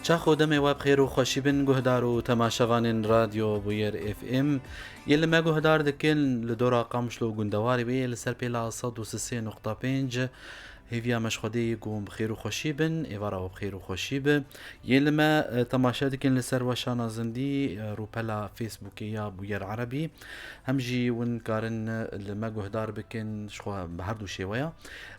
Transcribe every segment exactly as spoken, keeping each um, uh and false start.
Çax û demê we bi xêr û xweşî bin, guhdar û temaşevanên Radyo Bûyer F M. Yên li me guhdar dikin li dora Qamişlo û gundewarê wê yê li ser pêla sed û sê nokta pênc. Hêviya me ji Xwedê ye ku bi xêr û xweşî bin, êvara we bi xêr û xweşî be. Yên li me, e, temaşe dikin li ser weşana zindî, e, rûpela Facebookê ya Bûyer Erebî. Hem jî hûn dikarin, e, li me guhdar bikin, ji xwe bi her du şêweya.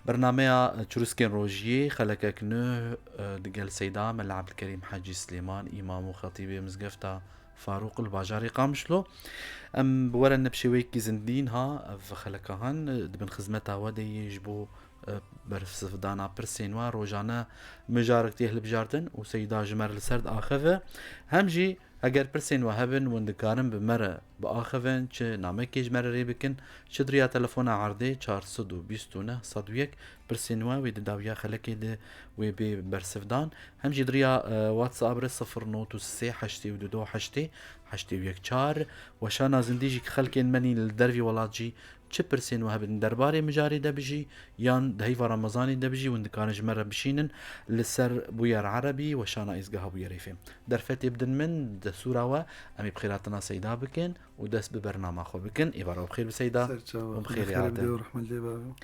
Bernameya, e, Çirûskên Rojiyê, xelekek nuh, e, digel Seyda Mela Ebdilkerîm Hecî Silêman, îmam û xetîbê Mizgefta Farûq li bajarê Qamişlo. Em bi we re ne bi şêweyekî zindî niha ev xeleka han, e, di bin xizmeta we de yê ji bo, e, bersivdana pirsên we rojane mijarek tê hilbijartin û Seyda ji me re li ser diaxive. Hem jî eger pirsên we hebin, hûn dikarin bi me re biaxivin, çi namekê ji me re rê bikin, çi di riya telefona erdê çar sed û bîst û neh sed û yek, pirsên we wê di dawiya xelekê de wê bê bersivdan. Hem jî di riya, e, WhatsApp re sifir not û sê heştê û du heştê, heştê û yek çar. Weşana zindî jî ki xelkên me nîn li dervî welat jî çi pirsên we hebin derbarê mijarê de bijî yan di heyva Remezanê de bijî, hûn dikarin ji me re bişînin li ser Bûyer Erebî, weşana êzgeha Bûyer F M. Derfetê bidin min, destûra we, em ê bi xêrhatina Seyda bikin û dest bi bernama xwe bikin. Êvara we bi xêr bi Seyda. Ser çava. Hûn bi xêrê hatin.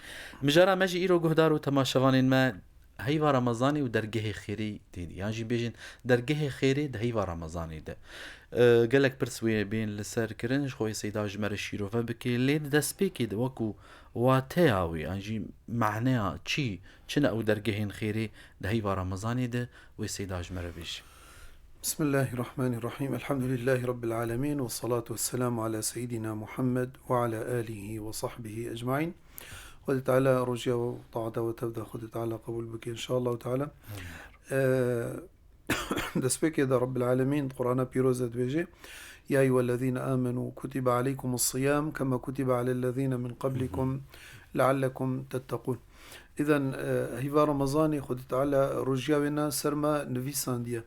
Mijara me jî îro guhdar û temaşevanên me heyva Remezanê û dergehê xêrê tê de, yan jî bêjin dergehê xêrê di heyva Remezanê de. E, gelek pirs wê bên li ser kirin, ji xwe yê Seyda ji me re şîrove bike, lê di destpêkê de wekû wateya wê, yan jî maneya çi, çi ne ew dergehên xêrê di heyva Remezanê de, wê Seyda ji me re bêje. بسم الله الرحمن الرحيم. الحمد لله رب العالمين، والصلاة والسلام على سيدنا محمد وعلى آله وصحبه أجمعين. Xwedê Teala rojiya we û taeta we tev de Xwedê Teala qebûl bike, inşallah Teala. Ee, destpêkê de Rabbil Alemîn Qur'ana Pîroz de dibêje, يا أيها الذين آمنوا كتب عليكم الصيام كما كتب على الذين من قبلكم لعلكم تتقون. Îden, e, heyva Remezanê Xwedê Teala rojiya wê na ser me nivîsandiye.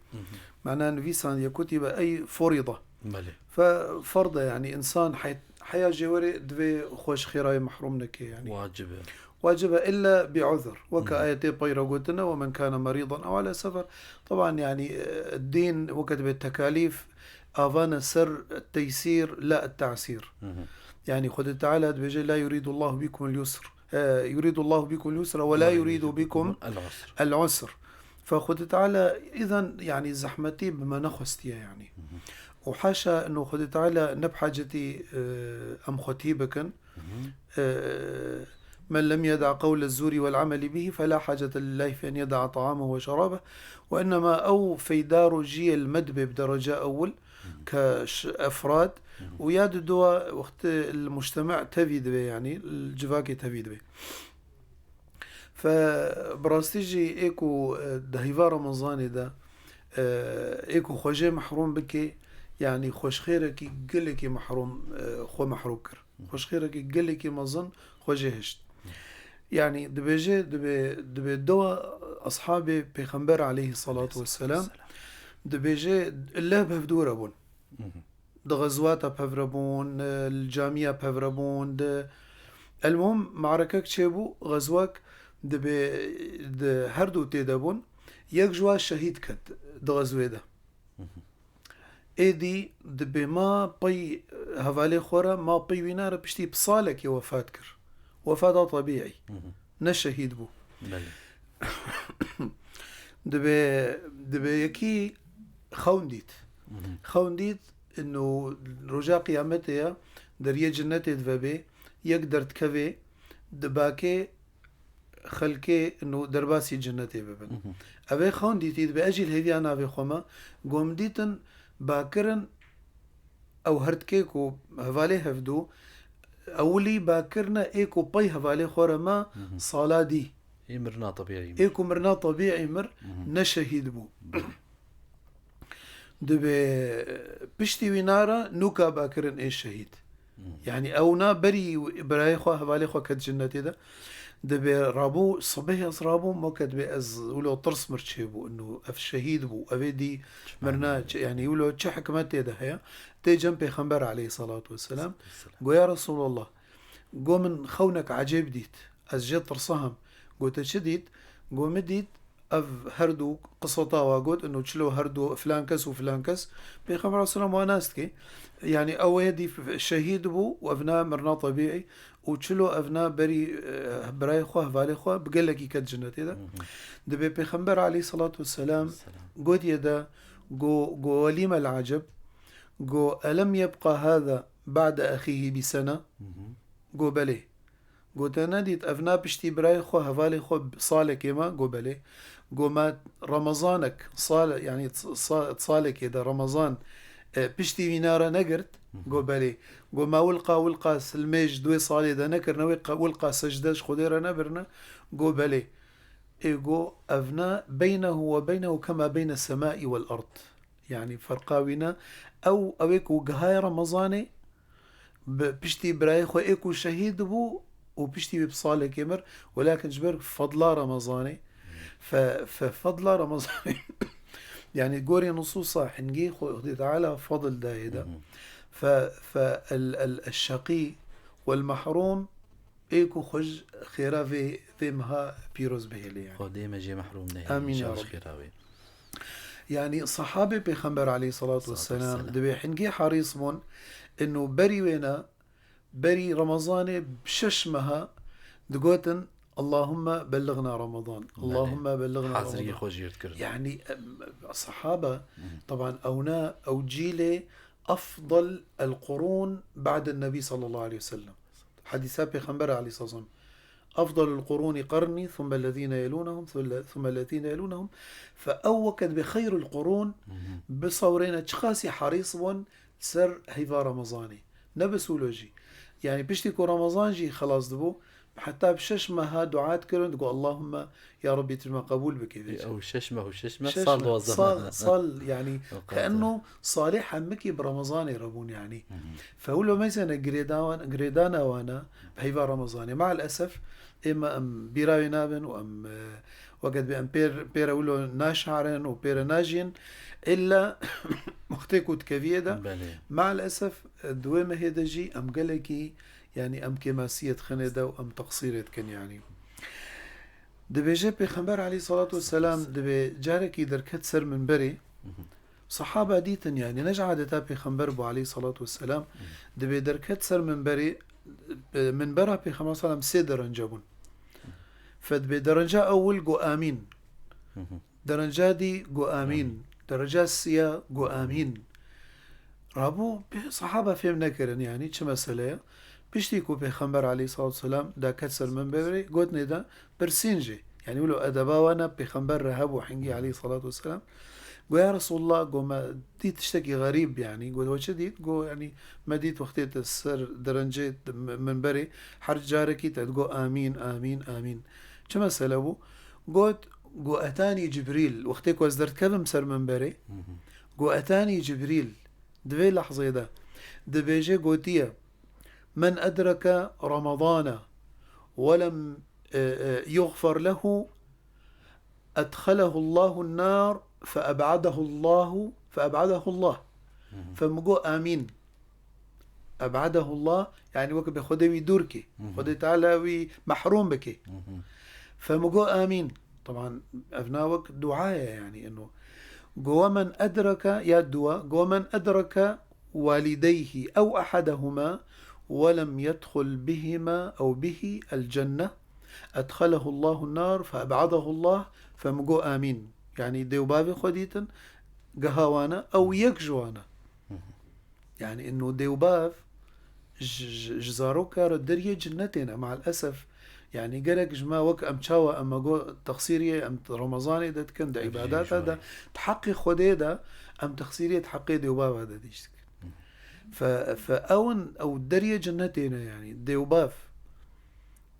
Mana nivîsandiye, kutibe ey furida. Belê. Fe-, ferd e, yanî însan hey-, heya jêwerê divê xwe ji xêrayê mehrum neke, yanî. Wacib e. Wacib e illa bi uzr. Weke ayetê pey re gotine, ومن كان مريضا أو على سفر. Teban, yanî, e, dîn weke dibê tekalîf, avane ser teysîr, la te'sîr. Yanî Xwedê Teala dibêje, لا يريد الله بكم اليسر. E, يريد الله بكم اليسر ولا يريد بكم العسر. Fe Xwedê Teala îden, yanî, zehmetî bi me nexwestiye, yanî. Û haşa eno Xwedê Teala ne bi hacetî, e, em xwe tî bikin. E, من لم يدع قول الزور والعمل به فلا حاجة لله في أن يدع طعامه وشرابه. وإنما ew feyda rojiyê li me dibe bi derece ewil, ke ş-, efrad, û ya di dua wextê li mujtema tevî dibe, yanî li civakê tevî dibe. Fe bi rastî jî ê ku, e, di heyva Remezanê de, e, ê ku xwe jê mehrum bike, yanî xweşxêrekî gelekî mehrum, e, xwe mehrum kir. Xweşxêrekî gelekî mezin xwe jê hişt. Yanî dibêje, dibê, dibê dewa ashabê Pêxember aleyhissalatu vesselam, dibêje leh bi hevdû re bûn. Di xezwata pevre bûn, e, li camiya pevre bûn, di, elmuhim, marekek çêbû, xezwek dibê di her du tê de bûn, yek ji wan şehîd ket di xezwê de. Êdî dibê ma pey hevalê xwe re, ma pey wîna re piştî bi salekê wefat kir. Wefata tebîî. Ne şehîd bû. Belê. Dibê, dibê yekî xewn dît. Xewn dît, ino roja qiyametê ye, deriyê cinnetê dive bê, yek derdikevê, di bakê xelkê ino derbasî cinnetê bibin. Ev ê xewn dîtî, dibê ez jî li hêviya navê xwe me, go min dîtin, bakirin, ew herdikê ku hevalê hevdû, ewilî bakirine ê ku pey hevalê xwe re me sala dî. Ê mirina tebîî mir. Ê ku mirina tebîî mir, ne şehîd bû. Dibê piştî wîna re nûka bakirin ê şehîd. Yanî ew na berî birayê xwe, hevalê xwe ket cinnetê de. Dibê rabû, sibehê ez rabûm, weke dibê ez wilo tirs mir çêbû, ino ev şehîd bû, ev ê dî mirina, çi, yanî wilo çi hikmetê de heye? Tê cem Pêxember aleyhissalatu vesselam. Go ya Resulallah, go min xewnek ecêb dît, ez jê tirsahim. Go te çi dît? Go min dît, Ev her du qiseta wa got, ino çilo her du filan kes û filan kes, Pêxember aleyhisselam wa nas dike. Yani ew ê dî f-, şehîd bû û ev na mirna tebîî û çilo ev na berî, e, birayê xwe, hevalê xwe bi gelekî ket cennetê de. Hı hı. Dibê Pêxember aleyhisselatu vesselam Selam. gotiye de, go, go welîme el-aceb, go elem yebqa hâza ba'de ehîhî bi sene? Hı hı. Go belê. Go te nedît, ev na piştî birayê xwe, hevalê xwe salekê me? Go belê. Go me Remazanek, sal, yani sa-, salekê de Remezan, e, piştî wî nare negirt? Hı hı. Go belê. Go me wilqa, wilqa silmêj di wê salê de nekirine, wê qa-, wilqa secde ji Xwedê re nebirine? Go belê. Ê go, ev na beynehu ve beynehu kema beyne semai vel ard. Yani ferqa wî ne. Ew, ew ê ku gihaye Remezanê, bi piştî birayê xwe ê ku şehîd bû û piştî wî bi salekê mir, welakin ji ber fedla Remezanê, fe, fe fedla Remezanê, yani gorê nusûsa hingî xwe Xwedê Teala fedl dayê de. Hı hı. Fe, fe el, el, el şeqî wel mehrûm, ê ku xwe ji xêra vê, vê meha pîroz bihêle yani. Xwedê me jê mehrûm nehêle. Amîn ya Rabbi. Xêra wê. Yani sahabê Pêxember aleyhissalatu Salatu vesselam vesselam. dibê hingî herîs bûn, ino berî wêne, berî Remezanê bi şeş meha digotin, Allahümme belliğna Ramazan. Belê. Allahümme belliğna Hazirî Ramazan. xwe jî dikirin. Yani, em, sahaba, Hı hı. taban ewna, ew cîlê afdal el-qurun ba'den Nebî sallallahu aleyhi ve sellem. Hadîsa Pêxember aleyhisselam. Afdalul quruni qarni, thumme lezîne yelûnehum, thumme lezîne yelûnehum. Fe ew weked bi xeyrul qurun, Hı hı. bi sawrêne çiqasî herîs bûn ser heyva Remezanê. Ne bi sûlo jî. Yani piştî ku Remezan jî xelas dibû, heta bi şeş meha dua dikirin, digot, Allahümme, ya Rabbî, tu me qebûl bike vê Ê, çi. ew şeş meh û şeş meh, Şeş sal meh, duwazdeh sal, meh. sal, yani, Ewqas. keenno salê hemikî bi Remezanê re bûn, yani. Hı hı. Fe wilo meyzene girêdan-, girêdana wana, bi heyva Remezanê. Maalesef, ê me em bîra wê nabin û em, e, weke dibê em pêr, pêre wilo naşarin û pêre najîn, illa wextê ku dikeviyê de. Belê. Maalesef, e, di wê mehê de jî em gelekî, yani em kêmasiyê dixinê de û em teqsîrê dikin, yani. Dibêje Pêxember aleyhissalatu vesselam dibê carekî derket ser minberê. Hı hı. Sahaba dîtin, yani ne ji adeta Pêxember bû aleyhissalatu vesselam. Hı. Dibê derket ser minberê, e, minbera Pêxember sallam sê derence bûn. Fe dibê derenca ewil got amîn. Hı hı. Derenca dî got amîn. Amîn. Derenca siya got amîn. Rabû pê-, sahaba fêm nekirin, yani çi mesele ye? Piştî ku Pêxember aleyhissalatu vesselam da ket ser minberê, gotinê de pirsîn jê. Yani wilo edeba wana Pêxember re hebû hingî aleyhissalatu vesselam. Go ya Resulullah, go me dît tiştekî xerîb, yani. Go we çi dît? Go yani me dît wextê te ser derencê minberê her carekî te digot amîn, amîn, amîn. Çi mesele bû? Got, go etanî Cibrîl, wextê ku ez derdikevim ser minberê, Hı hı. go etanî Cibrîl, di vê lehzê de dibêje gotiye, "Men edreke Ramadana ve lem, e, e, yuğfer lehu, edhalehu Allahu nar, fe eb'adahu Allahu, fe eb'adahu Allah." Hı hı. Fe min got, "Amîn." Eb'adahu Allah, yani weke bê Xwedê wî dûr kê. Hı hı. Xwedê Teala wî mehrûm bike. Hı hı. Fe min got, "Amîn." Taban, ev na wek dua ye, yani, ino. Go, "Ve men edreke," ya dua, go, "Ve men edreke walideyhi ew ehadehuma ve lem yedhul bihima ew bihi el-cenne, edhalehu Allahu nar, fe eb'adahu Allah." Fe min got, "Amîn." Yani, dê û bavê xwe dîtin, geha wana, ew yek ji wana. Hı hı. Yani, ino dê û bav ji, ji, ji zaroka re deriyê cinnetê ne, maalesef. Yani, gerek ji me wek em çawa em me got texsîriyê em di Remezanê de dikin, di Ev jî îbadata ji de, me. di heqê Xwedê de, em texsîriyê di heqê dê û bava de dîş dikin. Hı. Fe, fe ew in, ew deriyê cinnetê ne, yani, dê û bav.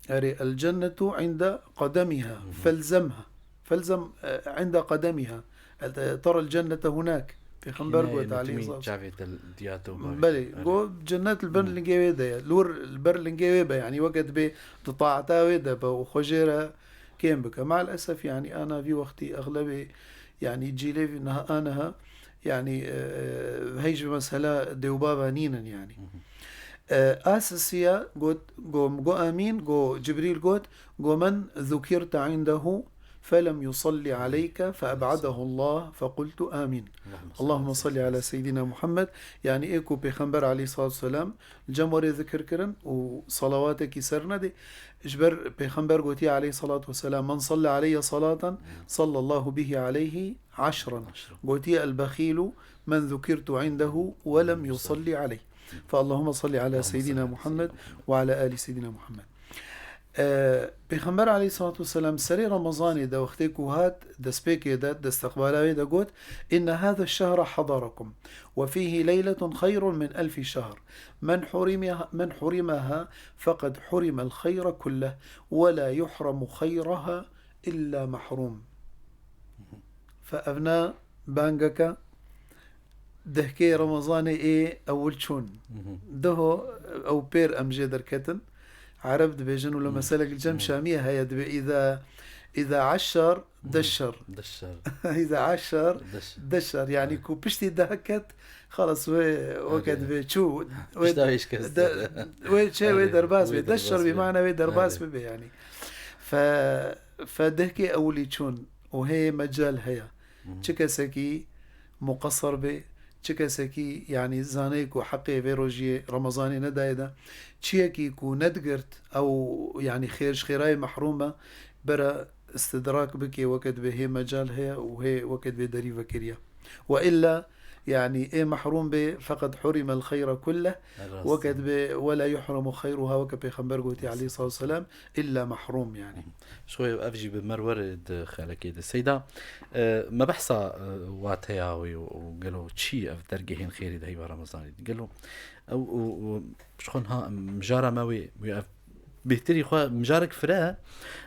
Erê, el cennetu inde qademiha, Hı hı. felzemha. Felzem, e, inde qademiha. El, e, tara el cennete hunak. Pêxember Hînayê got, li aleyhi timî salatu çavê te diya te û bavê Belê, te. Erê. go cennet li ber Hı. lingê wê de ye. Li wir li ber lingê wê be. Yani weke dibê di taata wê de be û xwe jê re kêm bike. Maalesef yani ana vî wextî exlebê yani cîlê vî niha aniha yani, e, e, heyj bi mesela dê û bava nînin yani. Hı hı. E, a sisiya got, go, go amîn, go Cibrîl got, go men zukirte indehu فلم يصل عليك فأبعده الله فقلت آمين. اللهم صل على سيدنا محمد. Yani ê ku Pêxember aleyhissalatu vesselam cem werê zikir kirin û salawatekî ser nedê. Ji ber Pêxember gotiye aleyhissalatu vesselam, "Men salle aleyye salaten, sallallahu bihi aleyhi aşran." Gotiye, "El bexilu men zukirtu indehu ve lem yusalli aleyh." Fe Allahümme salli ala seyyidina Muhammed ve ala ali seyyidina Muhammed. Ee, Pêxember aleyhissalatu vesselam serê Remezanê de wextê ku hat destpêkê de, desteqbala wê de got, "İnne hâze şehre hadarakum ve fîhî leyletun xeyrun min elfî şehr. Men hurimiha, men hurimeha feqed hurimel xeyre kulleh ve la yuhramu xeyraha illa mahrum." Fe evna bangeke dehkê Remezanê ê ewil çûn. Deho ew pêr em jê derketin. Ereb dibêjin, wilo meselek li cem Şamiye heye, dibê, "Îza, îza eşşer, deşşer." Deşşer. "Îza eşşer, deşşer." Yani ku piştî deh ket, xalas wê, weke dibê çû. Wê, wê çê, wê derbas bê. Deşşer bî mana wê derbas bibe yani. Fe, fe dehkê ewilî çûn û hê mecal heye. Çi kesekî muqesser bê, çi kesekî, yanî, zanê ku heqê vê rojiyê Remezanê nedaye de, çiyekî ku nedigirt, ew, yanî, xêr ji xêrayê mehrûm e, bera istidrak bike, weke dibê hê mecal heye û hê weke dibê derî vekiriye. Ve illa, yanî, ê mehrûm bê, feqed hurimel xeyra kulleh, weke dibê, "Ve la yuhramu xeyruha", weke Pêxember gotiye, aleyhissalatu vesselam, illa mahrum, yani. Ji xwe ev jî bi merwer di xelekê de. Seyda, e, me behsa, e, wateya wê û, û gelo çi ev dergehên xêrê di heyva Remezanê de? Gelo ew û, û ji xwe niha mijara me wê, wê ev bêhtirî xwe mijarek fire,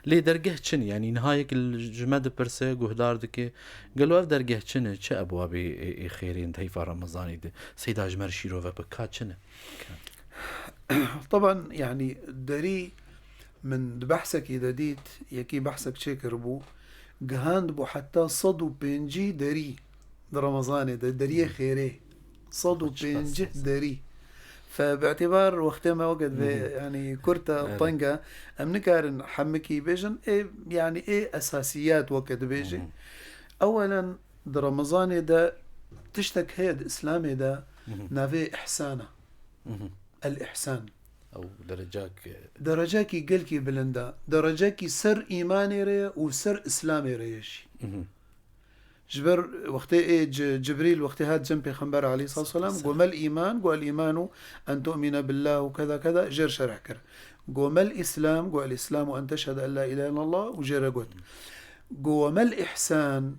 lê dergeh çi ne? Yanî niha yek li ji me dipirse, guhdar dike, gelo ev dergeh çi ne? Çi ebwabê ê, ê xêrên di heyva Remezanê de? Seyda ji me re şîrove bi ka çi ne? Teban, yanî, derî min di behsekî de dît, yekî behsek çêkiribû, gihandibû heta sed û pêncî derî di Remezanê de, deriyê xêrê. Sed û pêncî derî. Fe bi îtibar wextê me weke divê, yanî, kurt e, teng e, em nikarin hemikî bêjin, ê, yanî, ê esasiyat weke dibêjî. Ewelen, di Remezanê de tiştek heye di Îslamê de navê îhsan e. El-îhsan. Ew derecak, e, derecakî gelkî bilind e. Derecakî ser îmanê re ye û ser Îslamê re ye jî. Ji ber wextê ê Ci-, Cibrîl wextê hat cem Pêxember aleyhissalatu vesselam, got, "Mel îman?" Got, "El îmanu en tu'mine billah û keda keda." Jêr şerh kir. Got, "Mel îslam?" Got, "El îslamu en teşhede en la ilahe illallah." Û jê re got. Got, "Ve mel îhsan?"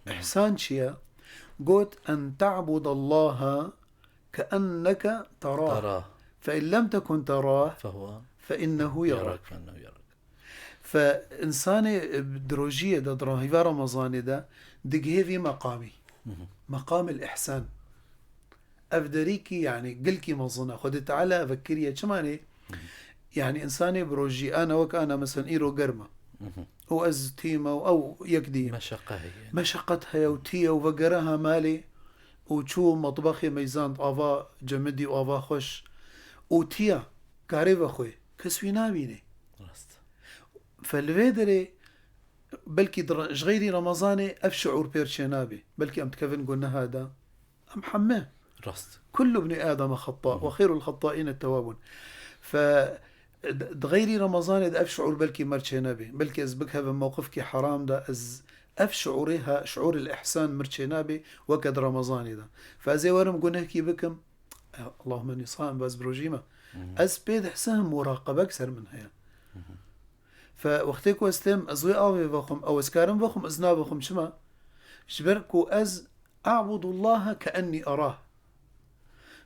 Îhsan çi ye? Got, "En ta'budallaha keenneke terah. Terah. Fe in lem tekun terah, fehuve, fe innehu yarak." Yarak, fe innehu yarak. Fe însanê, e, di rojiyê de, di heyva Remezanê de digihê vî meqamî. Meqamil îhsan. Ev derîkî, yanî, gilkî mezin e. Xwedê Teala ev kiriye. Çima ne? Yanî, însanê bi rojî, ana wek ana, mesela, îro germ e. Û ez tîm e û ew yek dî. Meşeqe heye. Meşeqet heye û tî ye û vegere ha malê û çû metbexê meyzand, ava cemidî û ava xweş. Û tîya, karê vexwe, kes wî nabîne. Rast. Fe li vê derê, belkî di re-, ji xeyrî Remezanê ev şiûr pêr çênabe. Belkî em dikevin guneha de. Em heme. Rast. Kullu bnî Ademe xetta ve xeyrul xettaîne tewabun. Fe, d-, di xeyrî Remezanê de ev şiûr belkî me r çênebe. Belkî ez bikevim mewqifkî heram de, ez ev şiûrê ha, şiûril îhsan me r çênabe weke di Remezanê de. Fe ez ê werim gunehkî bikim, Allahümme inni saim, ez bi rojî me. Ez pê dihsim muraqebek ser min heye. Fe wextê ku ez têm, ez wê avê vexwim, ew ez karim vexwim, ez navexwim. Çima? Ji ber ku ez a'budullaha keennî arah.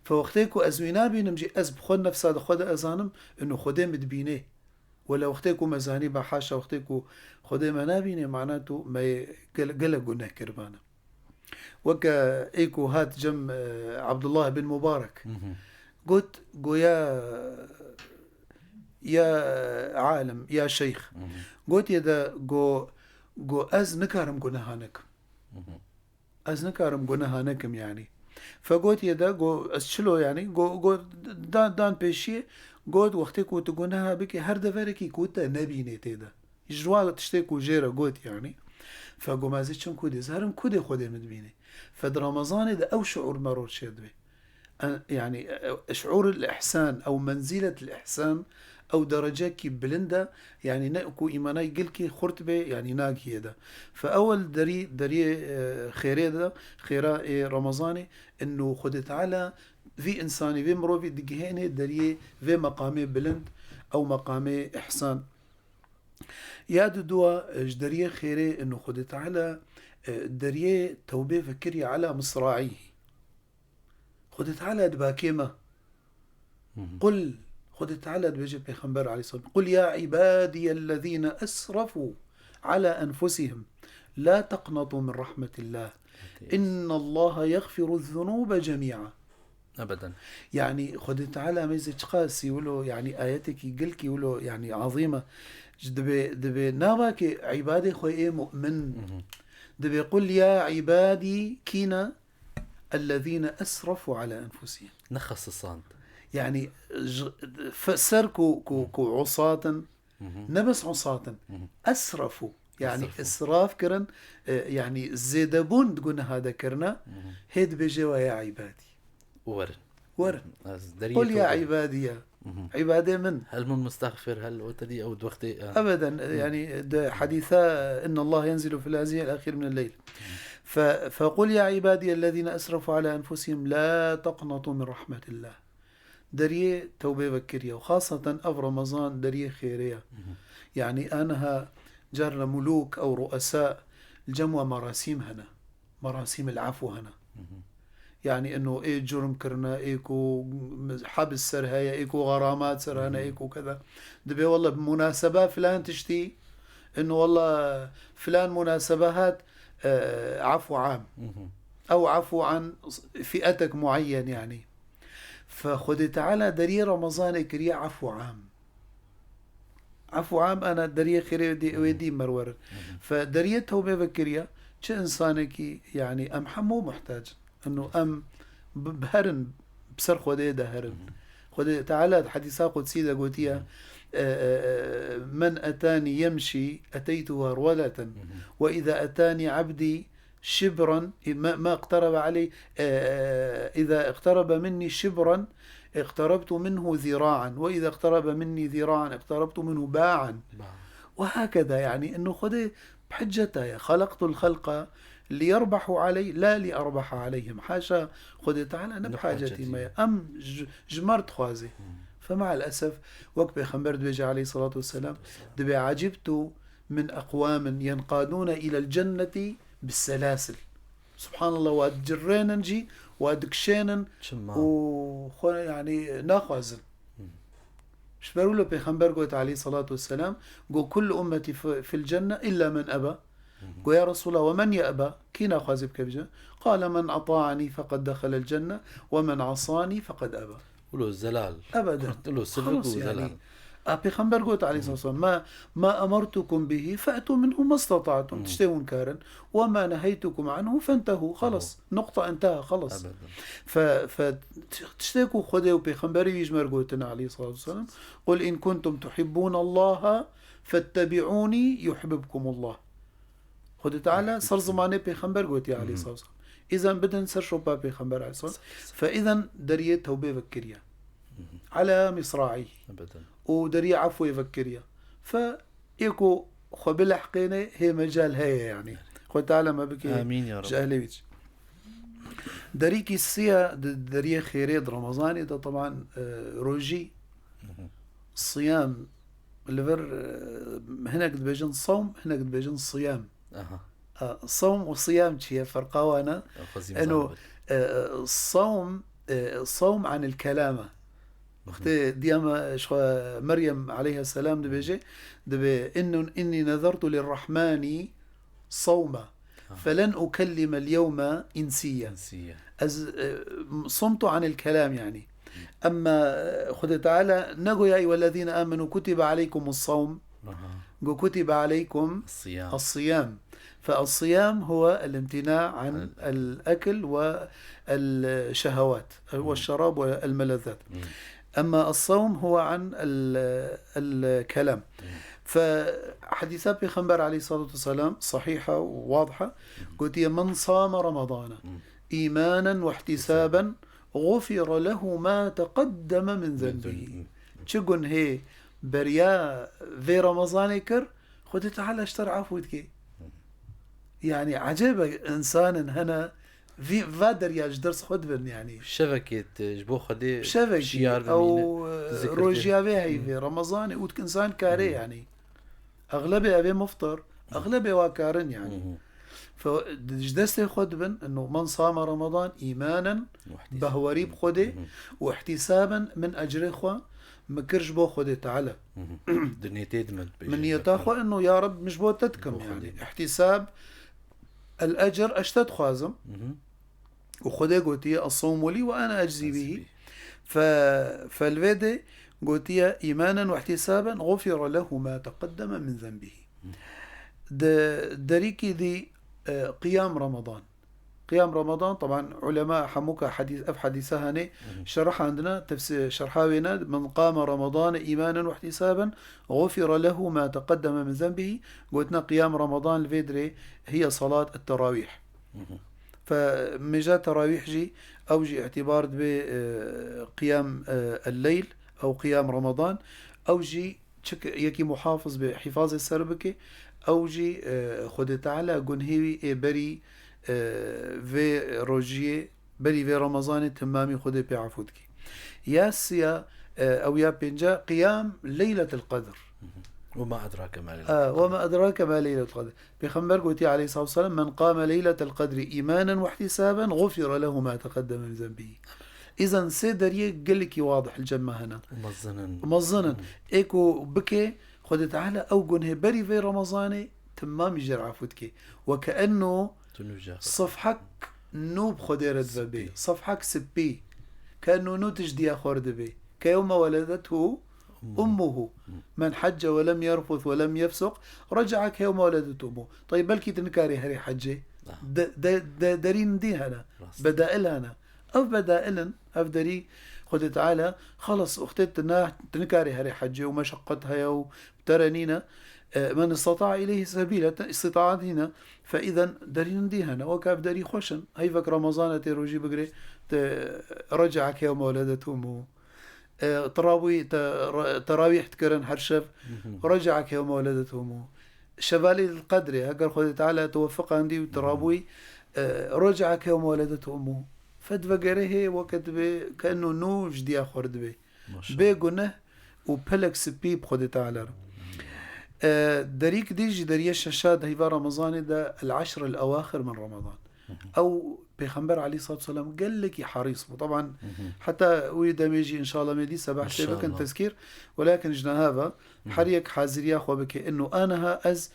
Fe wextê ku ez wî nabînim jî, ez bi xwe nefsa di xwe de ezanim, ino Xwedê min dibînê. Wele wextê ku me zanî, be haşa, wextê ku Xwedê me nabînê, mana tu me yê gel-, gelek guneh kiribane. Weke ê ku hat cem, e, Abdullah bin Mubarek. Got, go ya, ya alim, ya şeyx. Gotiye de, go, go ez nikarim guneha nekim. Ez nikarim guneha nekim, yanî. Fe gotiye de, go ez çilo, yanî, go, go dan, dan pêşiyê, got, wextê ku tu guneha bikî, her deverekî ku te nebînê tê de. Ji wa tiştê ku jê re got, yanî. Fe got, ma ez ê çim Kudê, ez herim Kudê Xwedê min dibînê. Fe di Remezanê de ew şiûr meror çêdibe. En-, yanî, e, e, şiûr el-îhsan, ew menzîlet el-îhsan, ew derecekî bilind e, yanî ne ku îmanay gilkî xurt be, yanî nagihê de. Fe ew el derî, deriyê, e, xêrê de, xêra ê Remezanê, ino Xwedê Teala vî însanî, vê mirovî digihênê deriyê vê meqamê bilind, ew meqamê îhsan. Ya dudua, e, ji deriyê xêrê, ino Xwedê Teala, e, deriyê tewbê vekiriye ala misraîhî. Xwedê Teala dibakê me. Mhm. Qul, Xwedê Teala dibêje Pêxember aleyhisselam, "Qul ya ibadiyellezîne esrefû ala enfusihim, la teqnetû min rahmetillah. Hadi. İnnallaha yagfiru zunube cemi'a." Ebeden. Yanî Xwedê Teala mêze çiqasî wilo, yanî ayetekî gilkî wilo, yanî azîm e. Ji dibê, dibê navakê îbadê xwe ê mu'min. Mhm. Dibê, "Qul ya ibadî kîne ellezîne esrefû ala enfusihim." Nexesisand. Yanî ji, fe-, ser ku, ku, ku usat in, Mhm. ne bes usat in, Mhm. esrefû. Yanî Esrefû. israf kirin, e, yanî zêdebûn di guneha de kirine, Mhm. hê dibêje we ya îbadî. Werin. Werin. Ez deriyê Qul ya tewbê. îbadiye. Mhm. Îbadê min. Hel min mustexfir, hel o tedî ew di wextê, e. Ebeden, Mhm. yanî di hadîsa, "İnna Allah yenzilu fil hazihi el-ahir min el-leyl." Mhm. Fe, fequl ya ibadiyellezîne esrefû ala enfusihim la teqnetû min rahmetillah. Deriyê tewbê vekiriye. Û xaseten ev Remezan deriyê xêrê ye. Mhm. Yanî aniha carna mulûk ew ruesa li cem we merasîm hene. Merasîm el-afû hene. Mhm. Yanî ino ê curm kirine, ê ku hebs ser heye, ê ku xeramat ser hene, Mhm. ê ku keda. Dibê wele bi munaseba filan tiştî, ino wele filan munasebe hat, e, afû am. Mhm. Ew afû an fi'etek muayyen yanî. Fe Xwedê Teala deriyê Remezanê kiriye afû am. Afû am ana deriyê xêrê wê dî, wê dî merwerin. Mhm. Fe deriyê tewbê vekiriye, çi insanekî, yanî em hemû muhtac in. Ino em bi, bi herin, bi ser Xwedê de herin. Mhm. Xwedê Teala di hedîsa qudsî de gotiye, Mhm. e, e, e, "Men etani yemşi, eteytuhu herweleten. Mhm. Ve iza etani abdi şibran, ma, ma iqterebe aley, e, e, iza iqterebe minni şibran, iqterebtu minhu zira'an. Ve iza iqterebe minni zira'an, iqterebtu minhu ba'an." Ba. Ve hakeda, yanî, ino Xwedê bi hiceta ye. "Xelaqtul xelqa liyerbahu aley, la li erbaha aleyhim." Haşa, Xwedê Teala ne bi hacetî me ye. Em ji, ji me re dixwaze. Hmm. Fe me'el esef, wek Pêxember dibêje aleyhissalatu vesselam, dibê, "Acibtu min eqwamin yenqadûne ilel cennetî bisselasil." Subhanallah, wa dicirrênin jî, wa dikişênin Çima? û xwe, yanî, naxwazin. Hmm. Ji ber wilo Pêxember got, aleyhissalatu vesselam, got, "Kullu ummeti fi-, fil cenne illa men eba." Mhm. Got, "Ya Resulallah, ve men ye'ba? Kî naxwazî bike bice?" Qale, "Men ata'ani feqed dehalel cenne ve men asani feqed eba." Ulo zelal. Ebeden. Ulo sivik Xelas, û yanî. zelal. A, Pêxember got, aleyhissalatu vesselam, "Ma, ma emertukum bihi fe'tu minhu mastata'tum." Hmm. Tiştê hûn karin. "Ve ma neheytukum anhu fentehu." Xelas. Tamam. Nokta, enteha, xelas. Ebeden. Fe, fe, t-, tiştê ku Xwedê û Pêxemberî wî ji me re gotine, aleyhissalatu vesselam, "Qul in kuntum tuhibbunallaha fettebi'ûnî yuhbibkumullah." Xwedê Teala ser zimanê Pêxember gotiye, Mhm. aleyhissalatu vesselam. Îzen bidin ser şopa Pêxember, aleyhissalatu vesselam. Fe îzen deriyê tewbê vekiriye. Mhm. Ala misraî. Ebeden. Û deriyê afwê vekiriye. Fe ê ku xwe bilehqêne hê mecal heye, yanî. Xwedê Teala me bike Amîn ya Rab. ji ehlê wî. Derîkî siya di deriyê xêrê di Remezanê de, teban, e, rojî, Mhm. siyam, li vir, e, hinek dibêjin sawm, hinek dibêjin siyam. Aha. E, sawm û siyam çi ye? Ferqa wan e? Xwezî Eno, mizan e, sawm, e, sawm anil kelam e. Mhm. Wextê diya me ji xwe Meryem aleyhisselam dibêje, dibê, "Innun, inni nezertu lirrahmani sawma, Ha. felen ukellimel yewme insiya." İnsiye. Ez, e, sumtu anil kelam, yanî. Hı. Emma, e, Xwedê Teala negoya, "Eyyuhellezîne âmenû kutibe aleykumus sawm." Aha. Go, "Kutibe aleykum Siyam. as-siyam." Fe as-siyam huwe el-imtina an An- el-ekl ve el-şehewat, Hı. ve şerab ve el-melezzat. Hı. Emma as-sawm huwe an el-, el-kelam. Hı. Fe hedîsa Pêxember aleyhissalatu vesselam sahiha û wadiha gotiye, "Men same Ramadana îmanen we ihtisaben, gufira lehu ma teqeddeme min zenbihî." Çi gunhê beriya vê Ramazanê kir, Xwedê Teala ji te re afû dike. Yani ecêb e, însanin hene vî, va derya ji ders xwe dibin yani. Şevekê te ji bo Xwedê Şevekî, şiyar ew, bimîne, e, tu zikir dê. Rojiya vê heyvê, Ramazanê û insan karê yani. Exlebê ev ê muftir, exlebê wa karin yani. Fe, ji destê xwe dibin, eno, "Men same Ramadan îmanen", Wahtisaben. Behwerî bi Xwedê, "û ihtisaben", min ecrê xwe, min kir ji bo Xwedê Teala. Di niyetê de min dibêje, Min niyeta xwe, eno, "Ya Reb, min ji bo te dikim", Bo yani. Xwedê. Ihtisab, el ecr, ez ji te dixwazim. Û Xwedê gotiye, "Es-sawmu lî ve ene eczî bihî." Fe, fe li vê de gotiye, "Îmanen we ihtisaben, gufira lehu ma teqeddeme min zenbihî." Di derîkî dî, e, qiyam Ramadan. Qiyam Ramadan, teban, ulema hemûka hedîs, ev hedîse hene, şerhandine, tefsî-, şerha wê ne, "Men qame Ramadane îmanen we ihtisaben, gufira lehu ma teqeddeme min zenbihî." Gotine qiyam Ramadan li vê dirê hiye salat et-terawîh. Fe mêja terawîh jî, ew jî îtîbar dibe, e, qiyam, e, el-leyl, ew qiyam Ramadan, ew jî çik yekî muhafiz be, hîfazê ser bike, ew jî, e, Xwedê Teala gunhê wî ê berî, e, vê rojiyê, berî vê Remezanê timamî Xwedê pê efû dike. Ya siya, e, ew ya pênca, qiyam Leyletil Qedr. Ve ma edrake ma Leyletul Qedr. E, ve ma edrake ma Leyletul Qedr. Pêxember gotiye aleyhissalatu vesselam, "Men qame leyletel qedri îmanen we ihtisaben, gufira lehu ma teqeddeme min zenbihî." Îzan sê deriyê gelekî wadih li cem me hene. Û mezin in. Û mezin in. Ê ku bike, Xwedê Teala ew gunhê berî vê Remezanê timamî jê re efû dike. Weke enno Tu nû jê re. Sefhek nû bi Xwedê re dibe bê. Spî. Sefhek spî. Ke enno nû tijdiya xwe re dibe. Ke yewme weledethu Ummuhu. Ummuhu. Men hecce ve lem yerfus ve lem yefsuq, rece'a ke yewme weledethu ummuhu. Tayî, belkî tu nikarî herî hecê. Ah. De, de, de, derîn dî hene. Rast. Bedail hene. Ev bedail in, ev derî Xwedê Teala, xelas, wextê tu na, tu nikarî herî hecê û meşeqet heye û tere nîne. E, men isteta'a ileyhi sebîle, te istita'a nîne. Fe îzen derîn dî hene. Weke ev derî xweş in. Heyvek Remezan e tê rojî bigirê, te rece'a ke yewme weledethu ummuhu. E, tirabûyî te-, re-, terawîh dikirin her şev. Mhm. Rece'a ke yewme weledethu ummuhu. Şevalî li qedrê, heger Xwedê Teala te wefiqandî û tirabûyî, e, rece'a ke yewme weledethu ummuhu. Fed vegerê hê weke dibê, ke enno nû ji diya xwe re dibê. Maşallah. Bê guneh û pelek spî bi Xwedê Teala re. E, derîk dî jî deriyê şeşa di heyva Remezanê de el eşr el ewaxir min Ramadan. Ew Pêxember aleyhissalatu vesselam gelekî herîs bû. Teban, heta wî demê jî înşallah me dî sebeh tê bikin tezkîr. Welakin ji niha ve her yek haziriya xwe bike. Ino aniha ez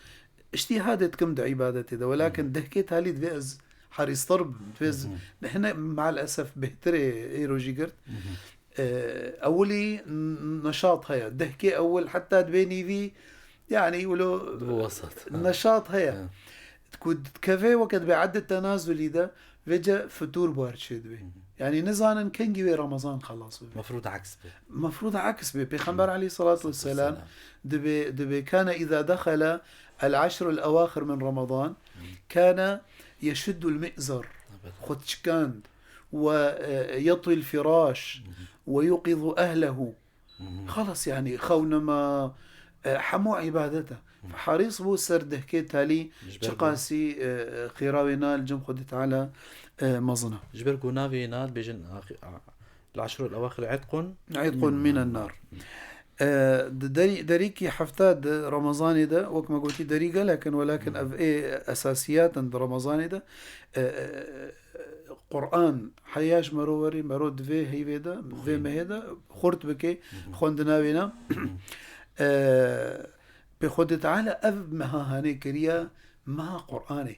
îctîhadê dikim di îbadetê de. Welakin dehkê talî divê ez herîstir bim. Divê ez, hine maalesef bêhtirê êro jî girt. E, ewilî n-, neşat heye. Dehkê ewil heta dibê nîvî, yani wilo Dibe wesat. Ha. Neşat heye. Ha. Ku dikeve weke dibê eddê tenazulî de, vêce fitur bar çê dibê. Hı hı. Yani nizanin kengî wê Ramazan xelas bibe. Mefrûd aks be. Mefrûd aks be. Pêxember aleyhissalatu vesselam dibê, dibê kane îza dexele el eşrul ewaxir min Ramazan, kane yeşuddul mi'zar. Evet. Xwe diçikand. Ve, e, yetwîl firaş. Hı hı. Ve yuqizu ehlehu. Hı hı. Xelas, yani, xewnema, e, hemû îbadet e. Hı. Herîs bû ser dehkê talî, Ji ber çiqasî, e, e, xêra wê na li cem Xwedê Teala, e, mezin e. Ji ber ku navê na dibêjin, a, a, el-eşrul ewaxir etqun Etqun minen nar. E, di derî-, derîkî hefta di Remezanê de, wek me gotî, derî gelek in, welakin ev ê esasiyat in di Remezanê de, e, e, Quran heya ji mero werî, mero di vê heyvê de, vê mehê de xurt bike, xwendina wê ne. E, pê Xwedê Teala ev meha hanê kiriye, meha Quranê.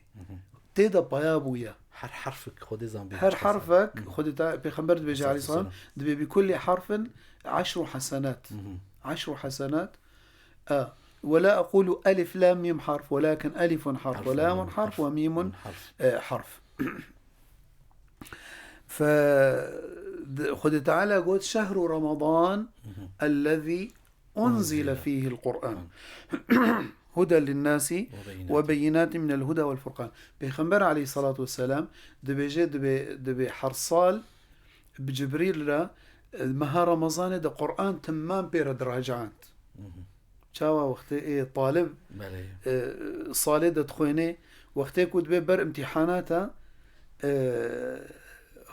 Tê de paya bûye. Her herfek Xwedê zan bê Her çiqas herfek, Xwedê Te-, Pêxember dibêje aleyhisselam, dibê bi kulli harfin eşru hasenat. Eşru hasenat. E, ve la ekulu elif lam mim harf, welakin elifun harf, ve lamun harf, ve mimun, e, harf. Fe, de-, Xwedê Teala got, "Şehru Ramadan, ellezî أنزل فيه القرآن هدى للناس وبينات من الهدى والفرقان. Pêxember aleyhissalatu vesselam dibêje, dibê, dibê her sal bi Cibrîl re, e, meha Remezanê de Qur'an timam pê re diraciant. Çawa wextê ê talib, Belê. e, salê de dixwênê, wextê ku dibê ber imtîhanata, e,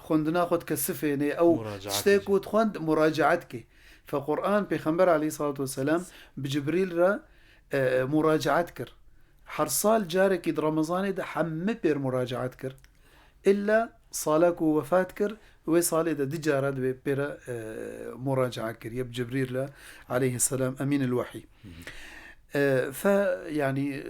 xwendina xwe dikesifênê, ew Muracaat tiştê dike. Ku dixwend muracaat dike. Fe Qur'an Pêxember aleyhissalatu vesselam bi Cibrîl re, e, muracaat kir. Her sal carekî di Remezanê de hemî pêr muracaat kir. Îlla sala ku wefat kir, wê salê de du cara dibê pê re, e, muracaat kir. Yê bi Cibrîl re aleyhisselam emîn el wehî. E, fe, yanî, e,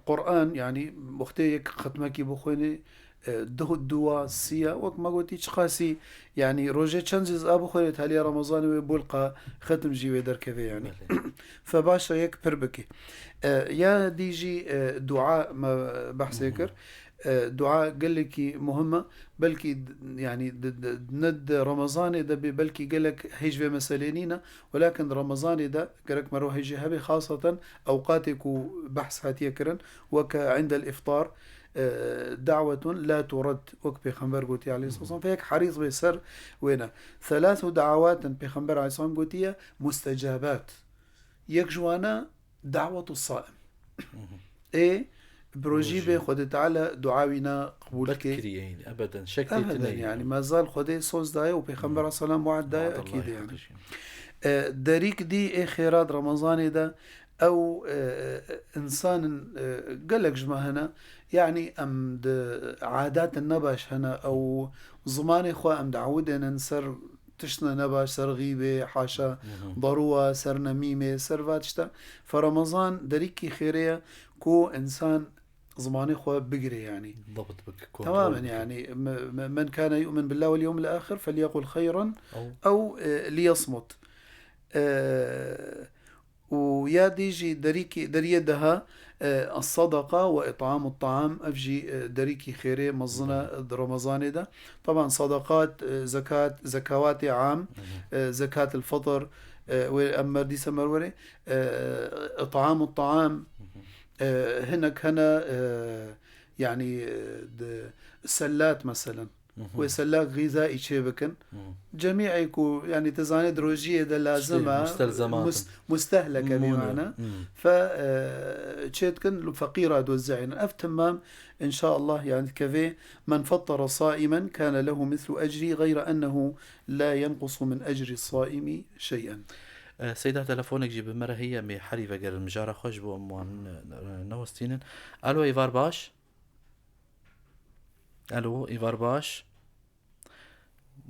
Qur'an, yanî, wextê yek xetmekî bixwînê, e, du, dua, siya, wek me gotî, çiqasî, yanî, rojê çend ciz'a bixwînê, taliya Remezanê wê bulqa xetim jî wê derkeve, yanî. Belê. Fe baş e yek pir bike. E, ya dî jî, e, dua me behsê Hı hı. kir. E, dua gelekî muhim e. Belkî d-, yanî, d-, d-, ne di Remezanê de bê, belkî gelek hêj vê meselê nîne. Welakin di Remezanê de gerek mero hêjî hebe, xaseten ewqatê ku behs hatiye kirin, weke indel iftar, e, da'wetun la turad, wek Pêxember gotiye aleyhisselam, fe yek herîs bê ser wê ne. Thelâthu da'awatin Pêxember aleyhisselam gotiye mustecabat. Yek ji wan e da'wetu saim. Ê, bi rojî Rojî. Bê Xwedê Teala dua wîna qebûl Bed ke. Kiriye, ebeden, şek tê Ebeden, tine yani, yani. Mezal Xwedê soz daye û Pêxember Hı. Selam wa'd daye, Wa'd ekîd Allah'ı yani. Hakkı. E, derîk dî ê xêrat Remezanê de ew, e, insanin, e, gelek ji me hene, yani, em di adatin nebaş hene, ew zimanê xwe em diewidênin ser tiştine nebaş, ser xîbê, haşa, Hı hı. Daruwa, ser nemîmê, ser va tişta. Fe Remezan derîkî xêrê ye ku insan zimanê xwe bigire, yani. Dabt bike, kontrol Tamamen bike. Yani, me-, me-, men kana yu'min billahi vel yevmil ahir felyekul xeyran Ew. Ew, e, liyesmut. E, û ya dî jî derîkî, deriyê deha, e, as-sadaka ve it'amut ta'am, ev jî, e, derîkî xêrê mezin e Belê. Di Remezanê de. Taban sadakat, e, zekat, zekawatê am, Hı hı. e, zekatil fitr, e, wê em mer dîsa mer werê, e, it'amut ta'am, Hı hı. e, hinek hene, e, yani, e, di sellat meselen. Hı hı. Wê selak xîzaî çê bikin. Hı. Cemî'ê ku, yani, tu zanê di rojiyê de lazim Ştê, e, mustelzemat mus-, in. Mustehleke Mûne. Bîmane. Hı. Fe, e, çê dikin, li feqîra dozî'in. Ev timam, inşallah, yani, dikevê, "Men fettara saimen kâne lehu mislu ecrî gayre ennehu la yenqusu min ecri saimi şey'en." E, Seyda, telefonek jî bi me re heye, em ê herî vegerin mijara xwe ji bo em wan, e, newestînin. Alo, êvar baş. Alo, êvar baş.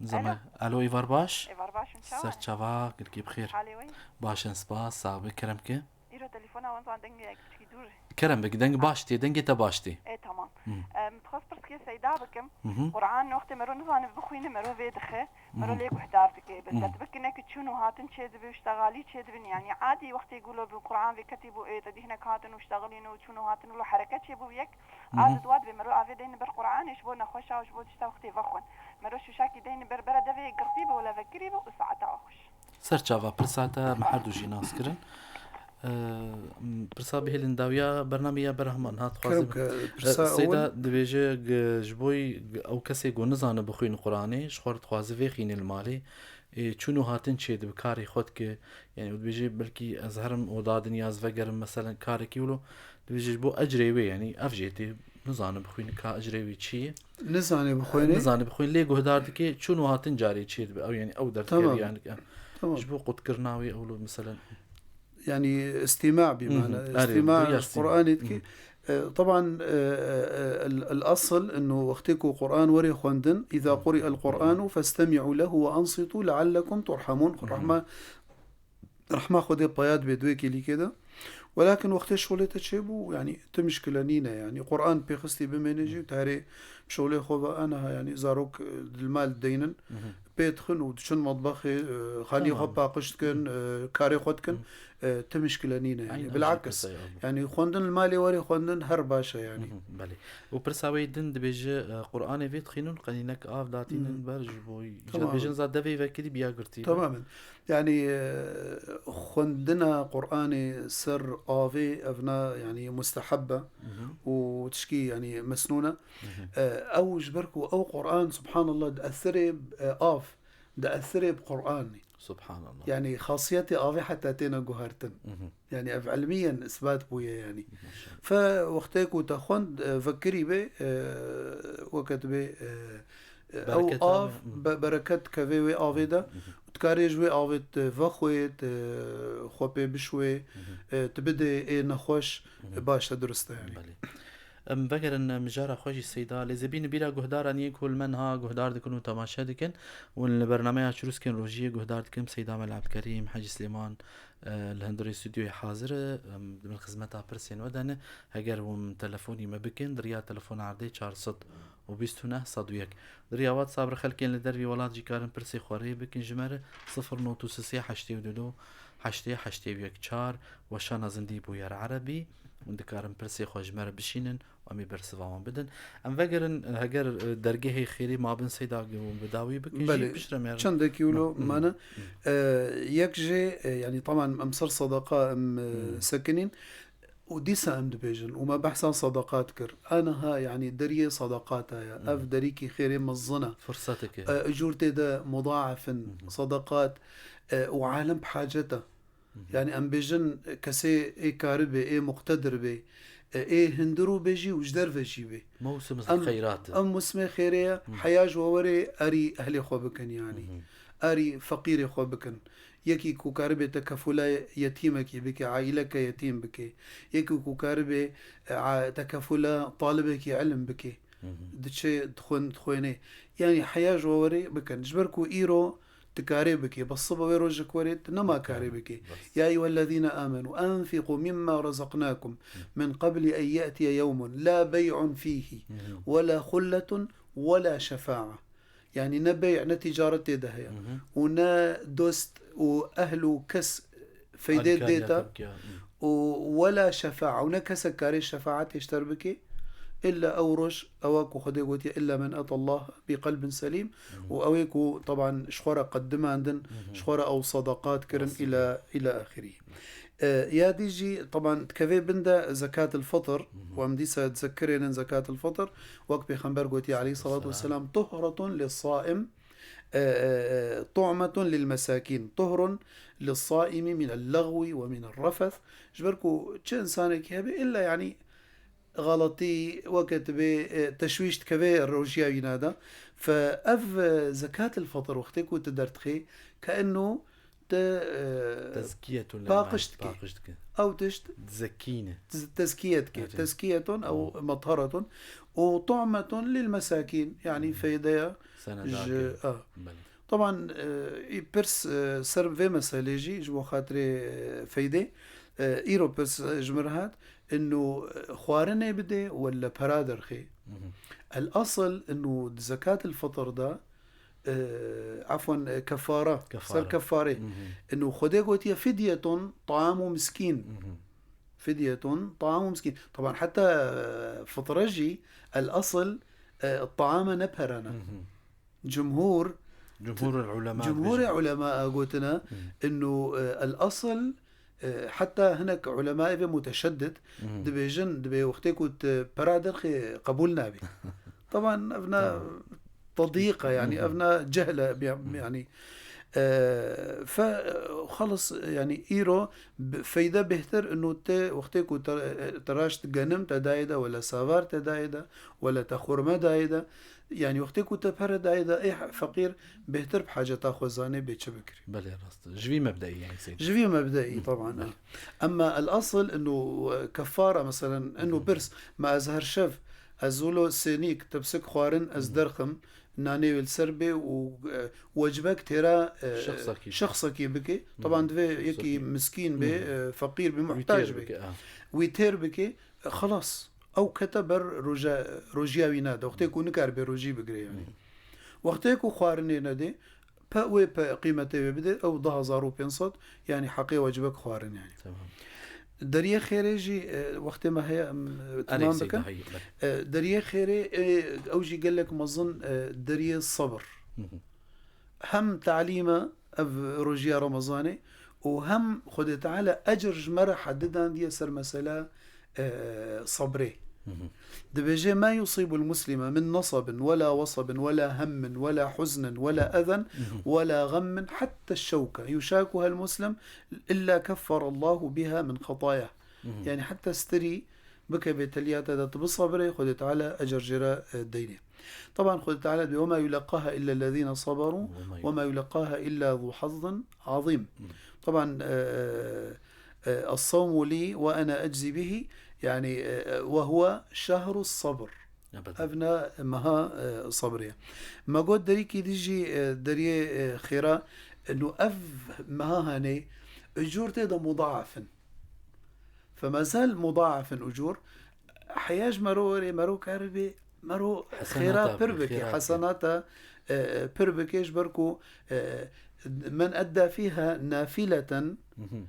Zama-, Alo. Alo, êvar baş. Êvar baş, hûn çawa ne? Ser çava, gelkî bi xêr. Halê we? Baş in, spas, sax be, kerem ke. Îro telefona wan zan dengê yek piçkî dûr. Kerem be, deng baş tê, dengê te baş tê. E, tamam. Hı. Em, dixwest pirsgê Seyda bikim. Hı hı. Qur'an wextê mero nizane bixwîne, mero vê dixe. Mero Mhm. lê guhdar dike. Bes Mhm. dest bikine ki çûn û hatin çê dibe, ştegalî çê dibin. Yani adî wextê gulo bi Qur'an vê ketî bû, ê, te dî hinek hatin û ştegalîn û çûn û hatin û lo hereket çê bû yek. Mhm. Adî dua dibe. Mero avê deyni ber Qur'anê ji bo nexweşa û ji bo tişta wextê vexwin. Mero şûşakî deyni ber bere devê girtî bi wele vekirî bi û saeta xweş. Ser çava pirsa te me her du jî nas kirin. Eee, pirsa bihêlin dawiya bernamê ya berhema niha dixwazim. Kerem ke, pirsa Eee, Seyda ewil dibêje, g-, ji bo g-, ew kesê ku nizane bixwîne Quranê, ji xwe re dixwaze vêxîne li malê. Ê, çûn û hatin çê dibe, karê xwe dike. Yani, û dibêje, belkî ez herim oda din ya ez vegerim, meselen, karekî wilo. Dibêje, ji bo ecrê wê, yani, ev jê tê, nizane bixwîne, ka ecrê wê çi ye? Nizane bixwîne? Nizane bixwîne, lê guhdar dike, çûn û hatin carê çê dibe. Ew, yani, ew derdikerî, Tamam. yani, em, Tamam. ji bo qutkirina wê, ew lo, meselen. Yani, îstîma bî Hı hı. mane. Erê, Îstîma riyasî. Qur'anê dike. Hı hı. E, taban, e, e, el, el asıl, inu wextê ku Qur'an were xwendin, "Îza quri'el Qur'anu festemi'u lehu ve ansitu leallekum turhamun." Hı hı. Rahma, rahma Xwedê paya dibe di wê kêlîkê de. Welakin wextê şolê te çêbû, yani, tu mişkile nîne, yani, Qur'an pêxistî bimêne jî, Hı. tarê şolê xwe ve anaha, yani, zarok, e, di mal deynin, Hı hı. pê dixin û diçin matbexê, e, xanî Tamam. xwe paqij dikin, Hı. e, karê xwe dikin. Hı. E, ti mişkile nîne, yanî. Aynen, bilakis. Yanî, xwendin li malê werê xwendin her baş e, yanî. Mhm, belê. Û pirsa wê din dibêje, e, Qur'anê vê dixwînin, qenînek av datînin ber ji bo, tamam, dibêjin za devê vekirî biya girtî. Tamamen. Yanî, e, xwendina Qur'anê ser avê evna, yanî, musteheb e û tişkî, yanî, mesnûn e. E, ew ji ber ku ew Qur'an, subhanallah, di esirê, e, av, di esirê bi Qur'anê. Subhanallah. Yanî xasiyetê avê heta têne guhertin. Mhm. Yanî ev ilmiyen isbat bûye yanî. Maşallah. Fe wextê ku te xwend, e, vekirî bê, e, weke dibê, e, e, ew bereket av, mhm, be-, bereket dikeve wê avê de. Mhm. Dikarê ji wê avê tu vexwê, tu xwe pê bişwê, mhm, e, tu bidê ê nexweş, mhm, baş e, durist e yanî. Belê. Em vegerin mijara xwe jî Seyda Lêzebîn, bîra guhdaran yên ku li me niha guhdar dikin û temaşe dikin û li bernameya Çirûskên Rojiyê guhdar dikin, Seyda Mela Ebdkerîm, Hecî Silêman, e, li hundirê stûdyoyê hazir e. Em di bin xizmeta pirsên we de ne. Heger hûn telefonî me bikin, di riya telefona erdê çar sed û bîst û neh sed û yek. Di riya WhatsApp re xelkên li dervî welat jî karin pirsê xwe rê bikin ji me re, sifir nod û sê heştê û du heştê heştê û yek çar, weşana zindî bûyer erebî, hûn dikarin pirsê xwe ji me re bişînin û em ê bersiva wan bidin. Em vegerin, heger, e, dergehê xêrî mabin Seyda, hûn bi dawî bikin jî, belê, piştre me re. Çendekî wilo, hı hı, mane. Hı. E, yek jê, e, yanî, teman em ser sedeqa em, e, hı, sekinîn. Û dîsa em dibêjin, û me behsa sedeqat kir. A niha, yanî, deriyê sedeqata ye. Hı. Ev derîkî xêrê mezin e. Firsetek e. E, ecûr tê de mudaef in, hı hı, sedeqat, e, û alem bi hacet e. Hı hı. Yanî, em bêjin, kesê ê karibê, ê muqtedir bê, e, ê hundir û bê jî û ji derve jî bê. Mewsim, em, xeyrat e. Ev mewsimê xêrê ye, hı, heya ji we werê erî ehlê xwe bikin, yanî. Hı hı. Erî feqîrê xwe bikin. Yekî ku karibê tekefula yetîmekî bike, aîleke yetîm bike. Yekî ku karibê, e, a, tekefula talibekî ilim bike. Hı hı. Diçe dixwin-, dixwêne. Yanî heya ji we werê bikin. Ji ber ku îro tu karê bike, bes sibe wê rojek werê tu nema karê bike. Bes. Ya eyyuhellezîne âmenû, enfîqû mimma razaqnâkum min qabli en ye'tiye yewmun la bey'un fîhî, hı hı, we la xulletun, we la şefa'a. Yanî ne bey', ne ticaret tê de heye. Hı hı. Û ne dost û ehl û kes feyde dê te. Hı. Û wela şefa'a, û ne kesek karê şefaetê ji te re bike, illa ew roj, ewa ku Xwedê gotiye, "Illa men etallaha bi qelbin selîm", hı hı, û ew ê ku, teban, ji xwe re qedimandin, hı hı, ji xwe re ew sadaqat kirin, ila, ila axirî. E, ya dî jî, teban, dikeve bin de zekatil fitr, hı hı, û em dîsa dizekirênin zekatil fitr, wek Pêxember gotiye aleyhissalatu vesselam, "Tuhratun lis-saim, e, e, e, tu'matun lil-mesakîn, tuhrun lis-saimi minel lagwi ve minel refes." Ji ber ku çi insanekî hebe, illa, yanî, xeletî, weke tu bê, e, teşwîş dikeve rojiya wîna de. Fe ev, e, zekatil fitr wextê ku tu derdixê, ke enno te, e, tezkiyetun lil-mal, paqij dike. Paqij dike. Ew tişt zekîne. Tez-, tezkiye dike. Evet. Tezkiyetun ew, hı, metharatun. Û tu'metun lil-mesakîn. Yanî, hı, feydeya ji, a. Belê. Teban, e, î pirs, e, ser vê meselê jî ji bo xatirê, e, feydê, e, îro pirs, e, ji min re hat, inu, e, xwarinê bidê wele pera derxê. Hı hı. El asıl inu di zekatil fitr de, e, afwan, e, kefara, kefara, ser kefarê. Hı hı. Inu Xwedê gotiye, "Fidyetun ta'amu miskîn." Hı hı. "Fidyetun ta'amu miskîn." Teban heta, e, fitre jî el asıl, e, taame ne pere ne. Hı hı. Cumhur, cumhurul ulema cumhurê dibêjin. Ulema a gotine, hı, inu, e, el asıl, e, heta hinek ulema eve muteşeddid, hı, dibêjin, dibê wextê ku tu pera derxê qebûl nabî. Teban evna, tamam, tedîqa, yanî, hı hı, evna cehle, bi-, hı, yanî, e, fe, xelis, yanî, îro bi-, feyde bêhtir inu te wextê ku te, te raşt genim te dayê de, wele savar te dayê de, wele te xurme dayê de, yanî wextê ku te pere dayê de, ê feqîr bêhtir bi haceta xwe zanê bê çi bikirî. Belê, rast e. Ji vî mebdeî, yanî, Seyda. Ji vî mebdeî, teban, belê. Emma el asıl inu, e, kefara, meselen, inu, hı hı, pirs, ma ez her şev, ez wilo sênîk, tepsik xwarin, ez, hı hı, derxim, nanê wê li ser bê û, e, wecibek têra, e, şexsekî, şexsekî bike. Hı hı. Teban divê yekî, şexsekî, miskîn bê, hı hı, e, feqîr bê, wî muhtac têr bê. Bike, ha. Wî têr bike, e, xelas. Ew kete ber roja, rojiya wî nade. Wextê ku nikare bê rojî bigire, yanî. Hı. Wextê ku xwarinê nedê, pe wê pe qîmetê wê bide, ew du hezar û pênc sed, yanî heqê wecibek xwarin yanî. Tamam. Deriyê xêrê jî, e, wextê me heye, em, e, Erê, temam Seyda, bikim. Heye, belê. E, deriyê xêrê, e, ew jî gelek mezin, e, deriyê sebir. Hı hı. Hem talîm e ev rojiya Remezanê û hem Xwedê Teala ecr ji me re hedidandiye ser mesela, e, sebrê. Hı hı. Dibêje, "Ma yusibul muslime min nasabin wela wasabin wela hemmin wela huznin wela ezen Hı hı. wela gammin hatta şewke yuşakuhel muslim illa kefferallahu biha min xataya." Hı hı. Yani hatta stirî bikeve teliya te de tu bisebirê, Xwedê Teala ecr jê re, e, deynê. Taban Xwedê Teala dibê, "Wema yulekkaha illa lezîne saberu, Wema yul- wema yulekkaha illa zu hazzin azîm." Hı. Taban, e, e, "Es-sawmu lî ve ene eczî bihî", yani, e, e, "Ve huve şehru sabr." Ebeden. Ev ne meha, e, sabrê ye. Me got derîkî dî jî, e, deriyê, e, xêra, e, nû ev meha hanê, ecûr tê de mudaaf in. Femezal mudaaf in ecûr, heya ji mero were, mero kar bê, mero Hesenata xêra pir bê, bike, xêra bike. hesenata, e, e, pir bike, ji ber ku, e, men edda fîha nafileten, Mhm.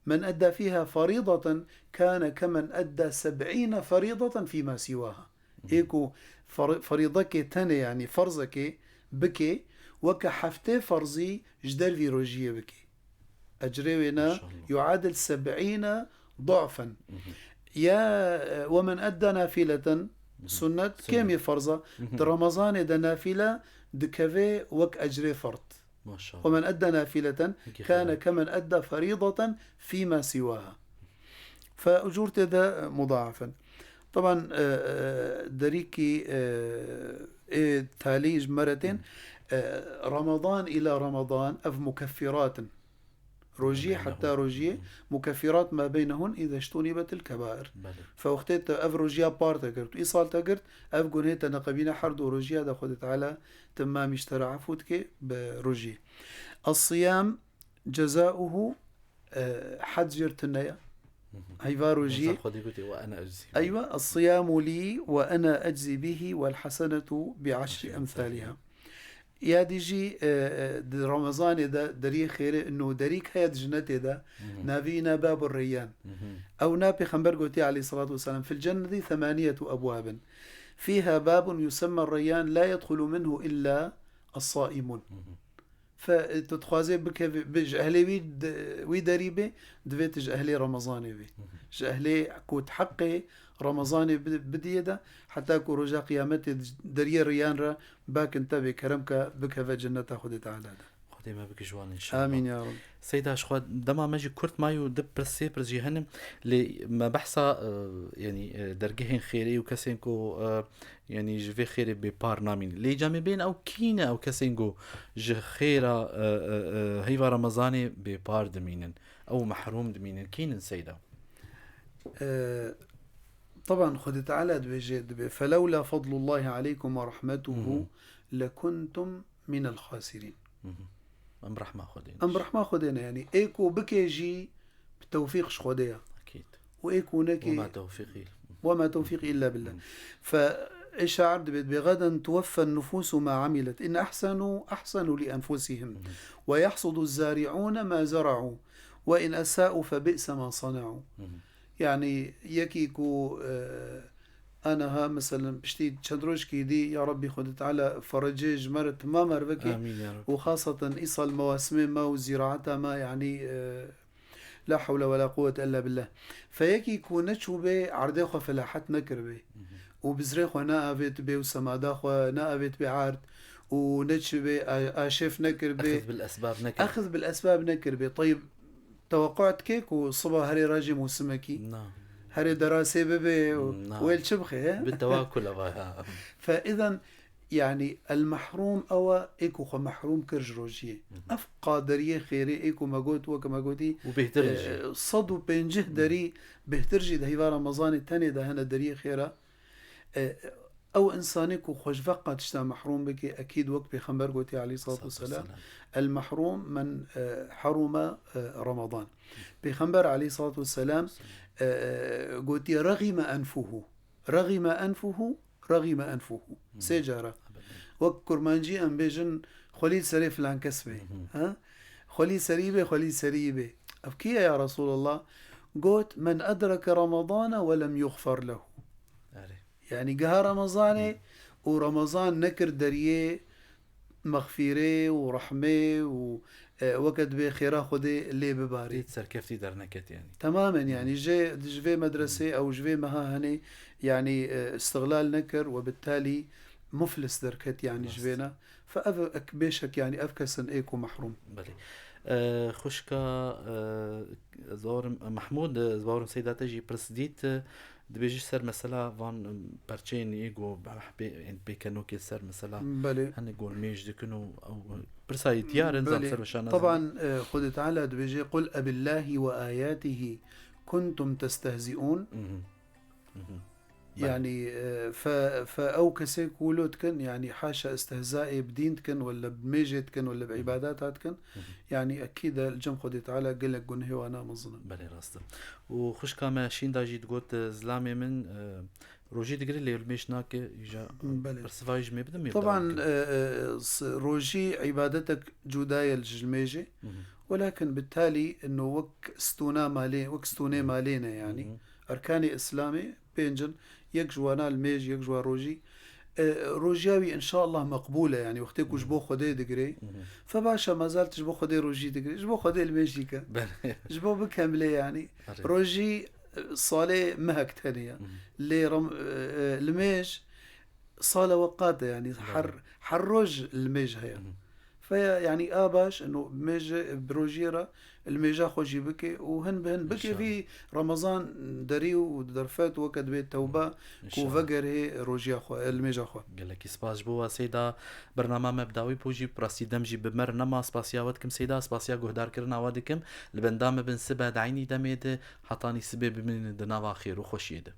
men edda fîha ferîdeten, kâne kemen edda seb'îne ferîdeten fîma sîwâha. Mhm. Ê ku fer-, ferîdekê tenê, yanî ferzekê bike, weke heftê ferzî ji dervî rojiyê bike. Ecrê wê ne, Maşallah. yuadil seb'îne du'fen. Mhm. Ya, e, we men edda nafileten, Mhm. sunnet, Sunnet. kêm yê ferza. Mhm. Di Remezanê de nafile dikeve wek ecrê ferd. Maşallah. Ve men edda nafileten Peki, kâne xeyr. kemen edda ferîdeten fîma sîwâha. Fe ecûr tê de, e, mudaaf in. Taban, e, e, derîkî, e, ê talî ji me re tên, Hı. e, Ramadan îla Ramadan ev mukeffirat in. Rojiyê Beynehun. heta rojiyê, Hı. mukeffirat ma beynehun îze jtunibetil kebair. Belê. Fe wextê te ev rojiya par te girt, îsal te girt, ev gunhê te neqebîne her du rojiya de Xwedê Teala temamî ji te re efû dike bi rojiyê. Es-siyam cezauhu, e, hed jêr tune ye. Hı hı. Heyva rojiyê. Mesela Xwedê gotiye, "Ve ene eczî." Eywa, "Es-siyamu lî ve ene eczî bihî wel hasenetu bi eşri Eşri emsaliha." emsaliha. Ya dî jî, e, e, di Remezanê de deriyê xêrê, ino derîk heye di jinetê de, Hı hı. navî ne Babur Reyyan. Hı hı. Ew ne Pêxember gotiye aleyhissalatu vesselam, "Fil cenneti themaniyetu ebwabin. Fiha babun yusemma Reyyan la yedxulu minhu illa es-saimun." Hı hı. Fe, tu dixwazê bikevî, bi, ji ehlê wî de, wî derî bê, divê tu ji ehlê Remezanê bî. Hı hı. Ji ehlê ku di heqê Remezanê bi-, bidiyê de, heta ku roja Qiyametê di deriyê Reyyan re bakin te bê kerem ke bikeve cenneta Xwedê Teala de. Xwedê me bike ji wan înşallah. Amîn ya Reb. Seyda, ji xwe dema me jî kurt maye û du pirs sê pirs jî hene, lê me behsa, e, yanî, e, dergehên xêrê û kesên ku, e, yanî ji vê xêrê bêpar namînin. Lê camê bên ew kî ne, ew kesên ku ji xêra, e, e, e, heyva Remezanê bêpar dimînin, ew mehrûm dimînin, kî nin Seyda? E, Taban Xwedê Teala dibêje, dibê, "Felewla fadlullahi aleykum ve rahmetuhu Hı hı. lekuntum minel xasirîn." Hı hı. Em rehma Xwedê ne. Em rehma Xwedê ne, yanî ê ku bike jî bi tewfîq ji Xwedê ye. Ekîd. Û ê ku neke Wema tewfîqî. Wema tewfîqî illa billah. Hı. Fe ê şair dibê, dibê, "Gaden tuweffen nufusu ma amilet. In ahsenu, ahsenu li enfusihim. Hı hı. Ve yahsudu zari'une ma zara'u. Ve in esa'u fe bi'se ma sana'u." Hı hı. Yani yekî ku, e, aniha, meselen, piştî çend rojkî dî, ya Rabbî Xwedê Teala ferecê ji me re timam her veke Amîn ya Rabbî. û xaseten îsal mewasimê me û zîraeta me, yani, e, la hewle we la quwwete illa billah. Fe yekî ku neçûbê erdê xwe felahet nekiribê Hı hı. û bizrê xwe neavêtibê û semada xwe neavêtibê erd û neçibê a-, aşêf nekiribê. Exz bil esbab nekiribê. Exz bil esbab nekiribê. Teyib, Teweqû dike ku siba herê rajê mûsimekî, Na. herê derasê bibe û Na. wê li çi bixe, he? Bi tewakul ava, ha. Fe îzen, yani, el mehrûm ew e, ê ku xwe mehrûm kir ji rojiyê. Hı hı. Ev qaderiyê xêrê, ê ku me got, weke me gotî, Û bêhtir e, jî. sed û pêncî Hı. derî bêhtir jî di heyva Remezanê tenê de hene deriyê xêra. E, ew insanê ku xwe ji veqa tişta mehrûm bike, ekîd wek Pêxember gotiye aleyhissalatu Salatu vesselam, vesselam. "El mehrûm men, e, herûme, e, Ramadan." Pêxember aleyhissalatu vesselam, e, e, gotiye, "Rexîme enfuhu." Rexîme enfuhu, rexîme enfuhu. Hı. Sê cara. Ebeden. Wek kurmancî em bêjin, Xwelî serê filan kes bê. Ha? Xwelî serî bê, xwelî serî bê. Ev kî ye ya Resulallah? Got, "Men edreke Ramadana ve lem yuxfer lehu." Erê. Yani giha Ramazanê û Ramazan nekir deriyê mexfîrê û rehmê û, e, weke dibê xêra Xwedê lê bibarê. Dît serkeftî derneket yani. Temamen yani jê, ji vê medresê ew ji vê meha henê yani, e, istiglal nekir we bittalî muflis derket yani ji vê ne. Fe ev ek bêşek yani ev kesin ê ku mehrûm. Belê. E, xwişka, e, ez bawerim, Mehmûd, e, ez bawerim Seyda te jî pirs dît, e, dibêjî ser mesela van, e, perçeyên ê ku bê, ên pêkenokê ser mesela Belê. Hene ku mêj dikin û ew pirsa yê diyar in, zam Belê. Ser weşana Taban, e, Xwedê Teala dibêje, "Qul ebillahi ve ayatihi kuntum testehziun." Mhm. Mhm. Belê. Yani, e, fe, fe ew kesê ku wilo dikin, yani haşa istehzaê bi dîn dikin, wele bi mêjê dikin, wele bi îbadata dikin, yani ekîd e li cem Xwedê Teala gelek gunehê wana mezin in. Belê, rast e. Û xwişka me Şînda jî digot, e, zilamê min, e, rojî digire lê mêj nake, îja Belê. Bersivayî ji me bidin, me Taban, dewam e, e, s-, rojî îbadetek cuda ye ji mêjê, welakin bi talî ino wek stûna malê, wek stûnê malê ne yani. Erkanê Îslamê pênc in, yek ji wana li mêj, yek ji wan rojî. E, rojiya wî înşallah meqbûl e, yani wextê ku ji bo Xwedê digirê. Fe baş e, mezal tu ji bo Xwedê rojî digirê, ji bo Xwedê li mêj jî ke. Belê. Ji bo bikemilê yani. Erê. Rojî, e, salê mehek tenê ye. Lê rem-, e, e, li mêj sala we qat e, yani her, Belê. Her roj li mêj heye. Feya, yani, a baş, ino mêje, bi rojiyê re, li mêja xwe jî bike û hin bi hin bike Înşallah. Vî Remezan derî û derfet weke dibê tewba ku İnşallah. Vegerê rojiya xwe, li mêja xwe. Gelekî spas ji bo we Seyda, bernama me bi dawî bû jî, bi rastî dem jî bi me re nema, spasiya we dikim Seyda, spasiya guhdarkirina we dikim, li benda me bin sibe di eynî demê de, hetanî sibê bimînin di nava xêr û xweşiyê de.